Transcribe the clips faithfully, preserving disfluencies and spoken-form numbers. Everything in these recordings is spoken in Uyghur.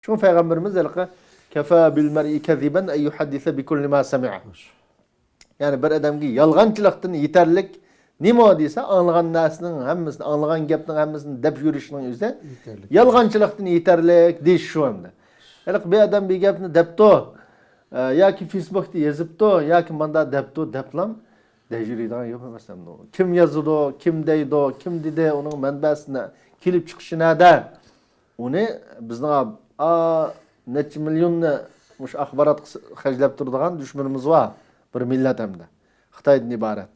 شۇڭا پەيغەمبىرىمىز ھېلىقى كەفا بىل مەرئى كەزىبەن ئەن يۇھەددىسە بىكۇللى ما سەمىئە. يەنى بىر ئادەمگە يالغانچىلىقتىن يېتەرلىك نېمە دېسە، ئاڭلىغان نەرسىنىڭ ھەممىسىنى، ئاڭلىغان گەپنىڭ ھەممىسىنى دەپ يۈرۈشنىڭ ئۆزى يالغانچىلىقتىن يېتەرلىك دېيىش شۇ ئەمدى. ھېلىقى بىر ئادەم بىر گەپنى دەپتۇ، ئە، ياكى فېيسبۇكتا يېزىپتۇ، ياكى ماندا دەپتۇ دەپلام دەپ يۈرىدىغان گەپ ئەمەس ئەمدى ئۇ. كىم يازىدۇ، كىم دەيدۇ، كىم دېدى، ئۇنىڭ مەنبەسى نە-، كېلىپ چىقىشى نەدە؟ ئۇنى بىزنىڭ ئا-، نەچچە مىليوننى مۇشۇ ئاخباراتقا خەجلەپ تۇرىدىغان دۈشمىنىمىز بار. بىر مىللەت ھەمدە. خىتايدىن ئىبارەت.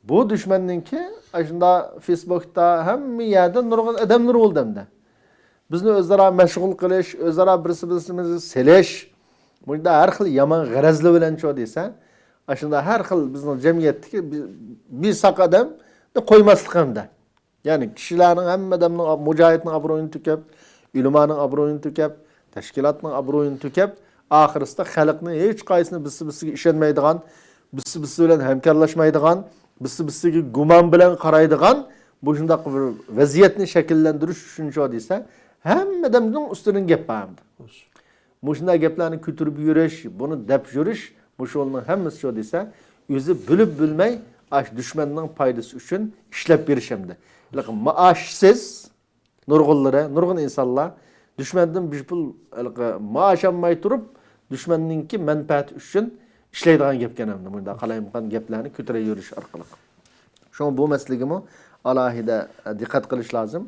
بۇ دۈشمەننىڭكى ئاشۇنداق فېيسبۇكتا ھەممە يەردە نۇرغۇن ئادەملىرى بولدى ئەمدى. بىزنى ئۆزئارا مەشغۇل قىلىش، ئۆزئارا بىرسى بىرسىمىزگە سېلىش، مۇشۇنداق ھەر خىل يامان غەرەزلەر بىلەن شۇ دېسە، ئاشۇنداق ھەر خىل بىزنىڭ جەمئىيەتتىكى بىر، بىر ساق ئادەمنى قويماسلىق ھەمدە. يەنى كىشىلەرنىڭ ھەممە ئادەمنىڭ، مۇجاھىدنىڭ ئابرۇيىنى تۆكۈپ، ئۆلىمانىڭ ئابرۇيىنى تۆكۈپ، تەشكىلاتنىڭ ئابرۇيىنى تۆكۈپ، ئاخىرسىدا خەلقنى ھېچقايسىسىنى بىرسى بىرسىگە ئىشەنمەيدىغان، بىرسى بىرسى بىلەن ھەمكارلاشمايدىغان، بىرسى بىرسىگە گۇمان بىلەن قارايدىغان، بۇ شۇنداق بىر ۋەزىيەتنى شەكىللەندۈرۈش ئۈچۈن شۇ دېسە، ھەممە ئادەمنىڭ ئۈستىدىن گەپ بار ئەمدى. مۇشۇنداق گەپلەرنى كۆتۈرۈپ يۈرۈش، بۇنى دەپ يۈرۈش، مۇشۇنىڭ ھەممىسى شۇ دېسە، ئۆزى بىلىپ بىلمەي ئاشۇ دۈشمەننىڭ پايدىسى ئۈچۈن ئىشلەپ بېرىش ئەمدى. لېكىن مائاشسىز نۇرغۇنلىرى، نۇرغۇن ئىنسانلار دۈشمەندىن بىر پۇل ھېلىقى مائاش ئالماي تۇرۇپ، دۈشمەننىڭكى مەنپەئەتى ئۈچۈن ئىشلەيدىغان گەپكەن ئەمدى مۇنداق قالايمىقان گەپلەرنى كۆتۈرە يۈرۈش ئارقىلىق. شۇڭا بۇ مەسىلىگىمۇ ئالاھىدە دىققەت قىلىش لازىم.